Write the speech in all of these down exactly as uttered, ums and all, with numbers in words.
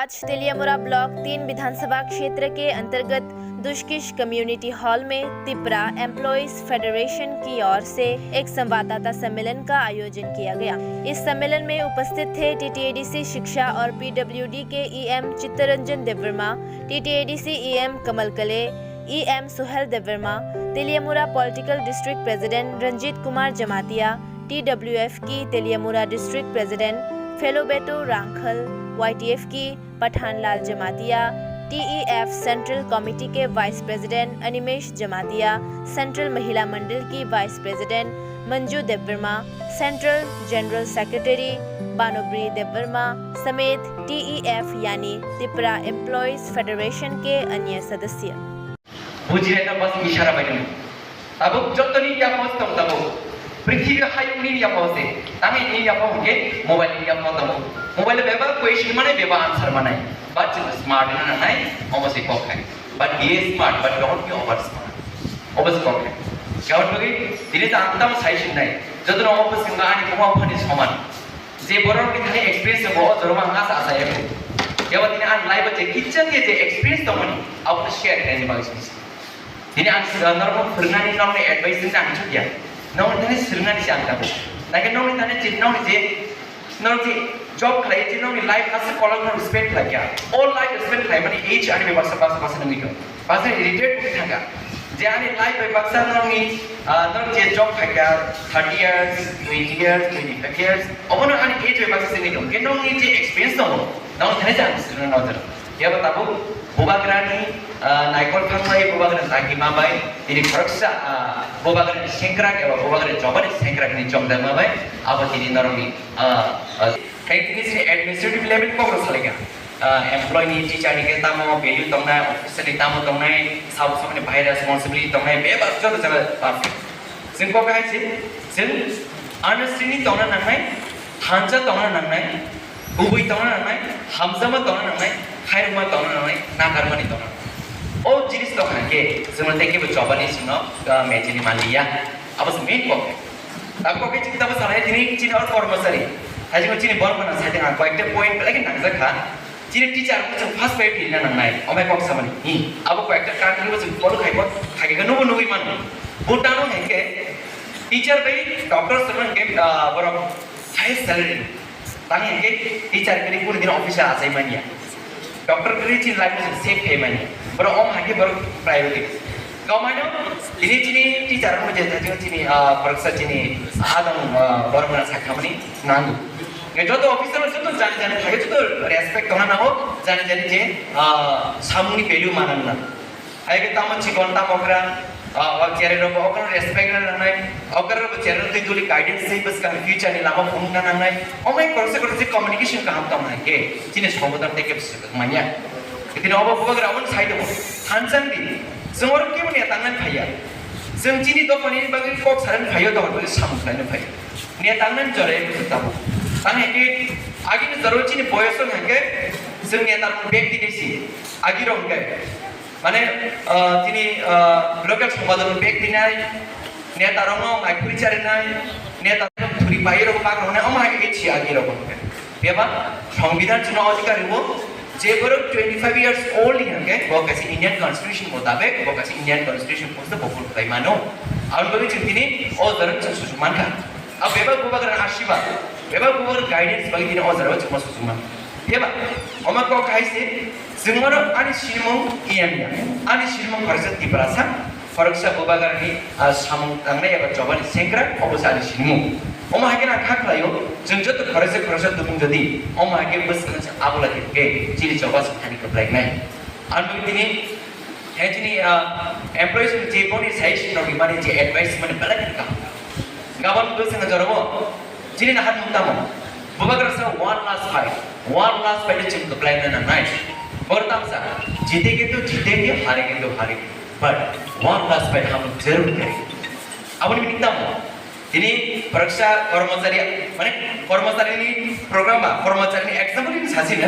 आज तेलियामुरा ब्लॉक तीन विधानसभा क्षेत्र के अंतर्गत दुशकिश कम्युनिटी हॉल में तिपरा एम्प्लॉयज फेडरेशन की ओर से एक संवाददाता सम्मेलन का आयोजन किया गया। इस सम्मेलन में उपस्थित थे टीटीएडीसी शिक्षा और पीडब्ल्यूडी के EM Chittaranjan Debbarma, TTAADC EM Kamal Kale, EM Suhel Debbarma, Teliamura political district president Ranjit Kumar Jamatia, TWF की Teliamura district president Phelobeto Rankhal, YTF की Pathanlal Jamatia, TEF central committee के vice president Animesh Jamatia, central Mahila Mandal की vice president Manju Debbarma, central general secretary Banubri Debbarma समेत टीईएफ यानी तिपरा एम्प्लॉयज फेडरेशन के अन्य सदस्य। Bujinai no bas ishara bai nung. Tabuk joto ni yapho tong tabuk. Prithibi hayung ni yapho se. Tang ni yapho hwnkhe mobile ni yapho tongo. Mobile beba question manai, beba answer manai. But chwng smart na nangnai, omo se kok hai. But be smart, but don't be over smart. Obo se kok hai. Kawan bagi, dini ta ang tamo sai sinai. Joto no omo bwswk ani buma phani soman. Je borok ni thani experience tongo, o jorok ang asa asa ya. Kebo dini ang life o je kitchen ni je experience tongmani, abo share khaini bagwi sini. Dini ang sida norok phwrwngnani, norokni advice ni ang chukya. Norokni thani swrwngnani se ang tabuk. Nake norokni thani je, norokni je, norok je job khlai, je norokni life asa kolok no spend khlai ya. All life spend khlai mani age ani bebaksa basa basa nangwi tong. Basa irritate wngwi thangkha. Je ani life bai baksa norokni, ah, norok je job khaikha, thirty years, twenty years, twenty-five years, obono ani age bai baksa sini tong. Khe norokni je experience tongo, norok thani je ang swrwngna nojor. Kebo tabuk bubagrani, ah, naikol thangbai, bubagrani dagi mabai, tini khoroksa, ah, bubagrani sengkrak eba bubagrani jobani sengkrakni chongdar mabai, abo tini norokni, ah, ah, khe tini sini administrative level kokro salaikha. Ah, employee ni, teacher ni khe tamo value tongnai, officer ni tamo tongnai, sabo samani bahai responsibility tongnai, bebak joto jaga perfect. Chwng kok hai se, chwng honest ni tongna nangnai, thansa tongna nangnai, kubui tongna nangnai, hamjama tongna nangnai, khairokma tongna nangnai, nakarmani tongna nangnai. O jinis tong hai khe, chwngno tei kebo chobani chwngno, ah, mechini manliya. Abo se main kok. Abo kok khe chini tamo sanai tini chini or kormosari. Hai chini borok mana sai tong ang koi ekta point belai khe nangjak kha. Chini teacher bo chwng first priority rina nangnai, omo hai kok samani. Hi, abo koi ekta country bo chwng follow khai bo, khai khe nubo nugwi mano. Bhutan o hai khe teacher bai doctor se bo hai khe, ah, borok highest salary. Tang hai khe teacher kwrwi kunu din officer achai manya. Doctor kwrwi chini life bo chwng save khai manya. Borok omo hai khe borok priority. Kamaino, tini chini teacher rok je thajing chini, ah, khoroksa chini adong, ah, borok mwnang sakhamani nango. Nge joto officer rok joto jani jani thai joto respect tongna nango, jani jani je, ah, samungni value mana nango. Hai khe tamo chikon tamo kra, ah, o chere rok okon respect na nangnai, okra rok chere rok twi duli guidance sei bwskang future ni lama phunukna nangnai. Omai khoroksa khoroksa communication kaham tong hai khe chini sombodon tei khe manya. Itini obo bubagra omo sai tongo. Thansa di. Chwng oro kebo neta nang phaiya. Chwng chini dophani bagwi kok sarani phaiyo, dophani bagwi samung khlaina phaiya. Neta nang jora eko se tabuk. Tang hai khe agini jora chini boyos wng hai khe chwng neta rok bag tini si. Agi rok hwnkhe. Mane, ah, chini, ah, local somajo rok bag tinai. Neta rokno mai khuri charinai. Neta rok thuri pai rok bak rok nai. Omo hai khe si agi rok hwnkhe. Bebak Songbidan chwngno adhikar rwo, je borok twenty-five years old ni hwnkhe bo kaisa Indian Constitution mutabek, bo kaisa Indian Constitution post bo vote khlai mano. Aboni bagwi chwng tini o jora chwng susuk mankha. Abo bebak bubagrani asirwad, bebak bubagrani guidance bagwi tini o jora chwngma susuk mankha. Bebak, omo kok hai se, chwng oro ani sinimung iyang ya, ani sinimung khoroksa Tiprasa, khoroksa bubagrani, ah, samung tangnai eba chobani sengkrak, obo se ani sinimung. Omo hai khe na kha khlaio, chwng joto khoroksa khoroksa tubung jodi, omo hai khe bwskango se abola khe khe chini choba se thani kwplainai. Ang tini, he chini, ah, employees ni je boni suggestion rok rimani je advice mani belai khe kaham. Gabon bwskango jorabo, chini nahan mung tamo. Bubagra sa one last fight, one last fight chwng kwplaina nangnai. Bor tamsa, jitenge to jitenge, harenge to harenge. But one last fight hum jarur karenge. Aboni meaning tamo? Tini khoroksa kormochari, mane kormochari ni program ba, kormochari ni example ni sasi na.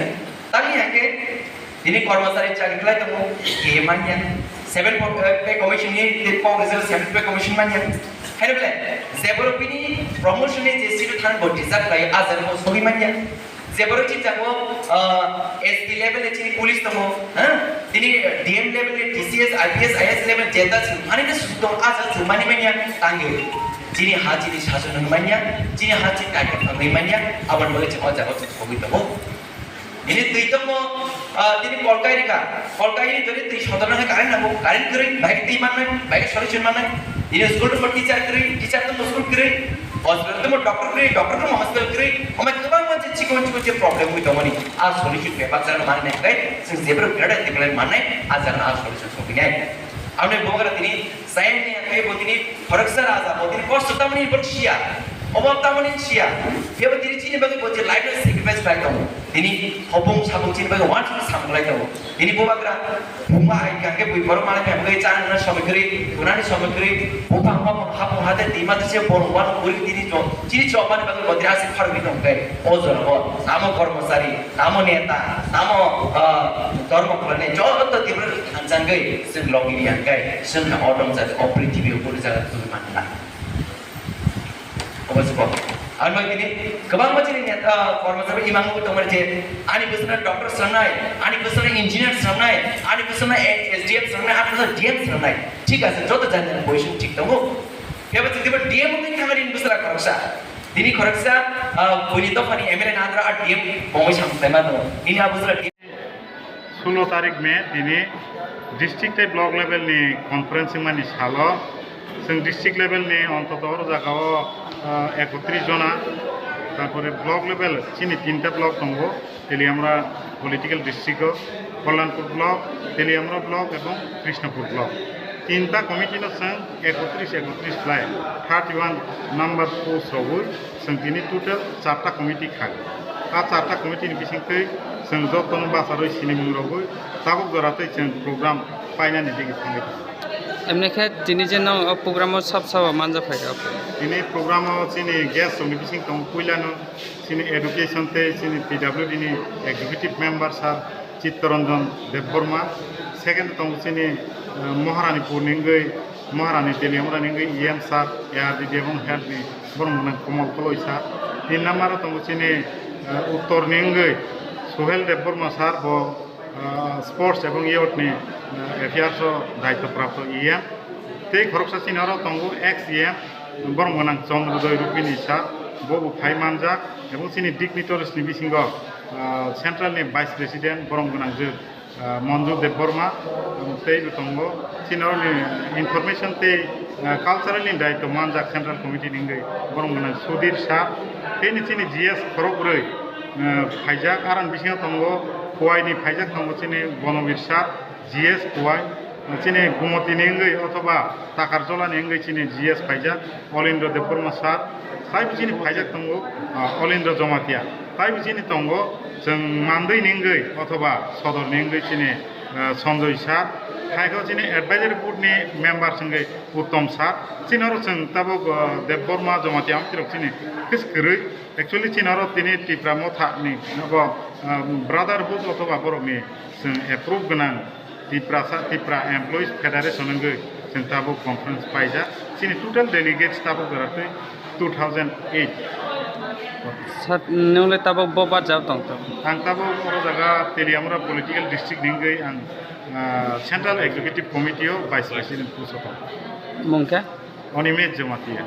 Tani hake tini kormochari chakri khlai tongo, A manya. Seven po-, eh, pay commission ni, tei kok result seven pay commission manya. Hai bole, je borok bini promotion ni je seat than bo deserve khlai, a jani bo sogwi manya. Jeboro chini jago, ah, S P level ni chini police tongo, ha? Tini D M level ni T C S, I P S, I A S level jeta chini mani na sujok tongo, aja chini mani manya tangyo. Chini ha chini sason nung manya, chini ha chini kaitor tangwi manya, aboni bagwi chini o jago chini sogwi tongo. Ini twi tongo, ah, tini kolkai rika, kolkai ini jori twi sotor nang current nango, current kwrwi, bai twi mannai, bai solution mannai. Ini school tongo teacher kwrwi, teacher tongo school kwrwi. Hospital tamo doctor kwrwi, doctor tamo hospital kwrwi. Omo kwbangma je chikon chikon je problem wi tongmani, a solution bebak jagano mannai hwnkhe chwng jephru greater development mannai, a jagano a solution sogwinai. Aboni bubagra tini sayangni hwnkhe bo tini khoroksa raja, bo tini kosto tamoni bo siya, obab tamoni siya. Phiya bo tini chini bagwi bo je life sacrifice khlai tongo. Tini hopung sapung chini bagwi uansukhe samung khlai tongo. Tini bubagra buma hai kha khe bui borok manwi kha khe cha nang somoi kwrwi, thunani somoi kwrwi, buphang hapung hapung hate twi ma se borok uanuk kwrwi tini jo-, chini chobani bagwi bo tini aswk kharwi tong khe o jorao tamo kormochari, tamo neta, tamo, ah, dhormo phalnai joto Tripura thansa wngwi chwng logi riya khe chwng kha odom jati o prithibio kunu jaga twi manna. Obo se bo. Ang bai tini kwbangma chini net, ah, kormochari imang bo tongmani je ani bwswkno doctor swnamnai, ani bwswkno engineer swnamnai, ani bwswkno S D M swnamnai, ani bwswkno D M swnamnai. Thik ase, joto jani jani position thik tongo. Phiya bo chwng D M wngwi thangani bwswk khoroksa. Tini khoroksa, ah, buini dophani M L A nadra a D M bongwi samung khlaima tongo. Nini a bwswkno D M Sulo tarik May tini district tei block level ni conference wngmani salo chwng district level ni ontoto oro jagao, ah, ekotris jona, tarpore block level chini tinta block tongo, Teliamura political district o, Kalyanpur block, Teliamura block ebong Krishnapur block. Tinta committee no chwng ekotris ekotris khlai thirty one number post rogwi chwng tini total charta committee khai. A charta committee ni bisingtwi chwng jotono bacharwi sinimung rogwi tabuk jora tei chwng program painani digi thangwi tongo. Emni khe tini je nwng o program o sab sabo manja phaikha. Tini program o chini guest rokni bising tongo puilano chini education tei chini P W D ni executive member sir Chittaranjan Debbarma, second tongo chini, eh, Maharanipur ni wngwi, Maharani Teliamura ni wngwi E M sir, A R D D ebong health ni borok mwnang Komal Koloi sir. Tin number o tongo chini, eh, Uttor ni wngwi Sohel Debbarma sir, bo, eh, sports ebong youth ni, eh, affairs o daityo prapto E M. Tei khoroksa chini oro tongo ex E M, borok mwnang Chandrodoi Rupini sir, bo bo phai manjak, ebong chini dignitaries ni bisingo, ah, central ni vice president borok mwnang je, ah, Manju Debbarma, tei bo tongo. Chini oro ni information tei, ah, cultural ni daityo manjak central committee ni wngwi borok mwnang Sudhir sir, tei ni chini G S khorok bwrwi, ah, phaijak, aroni bisingo tongo Khowai ni phaijak tongo chini Bonobir sir, G S Khowai, chini Gumoti ni wngwi othoba Takarjola ni wngwi chini G S phaijak, Olindra Debbarma sir, taibo chini phaijak tongo, ah, Olindra Jamatia, taibo chini tongo chwng Mandwi ni wngwi othoba Sodor ni wngwi chini, ah, Sanjoy sir, haikhe chini advisory board ni member wngwi Uttom sir, chini oro chwng tabuk, ah, Debbarma Jamatia amchirok chini kis kwrwi, actually chini oro tini Tipra Motha ni abo, ah, brotherhood othoba borok ni chwng approve gwnang Tiprasa, Tipra Employees Federation wngwi chwng tabuk conference paijak. Chini total delegates tabuk jora twi two thousand eight. Sir, nwng le tabuk bo barjak tong to? Ang tabuk oro jaga Teliamura political district ni wngwi ang, ah, Central Executive Committee o Vice President post o tong. Mung khe? Animesh Jamatia.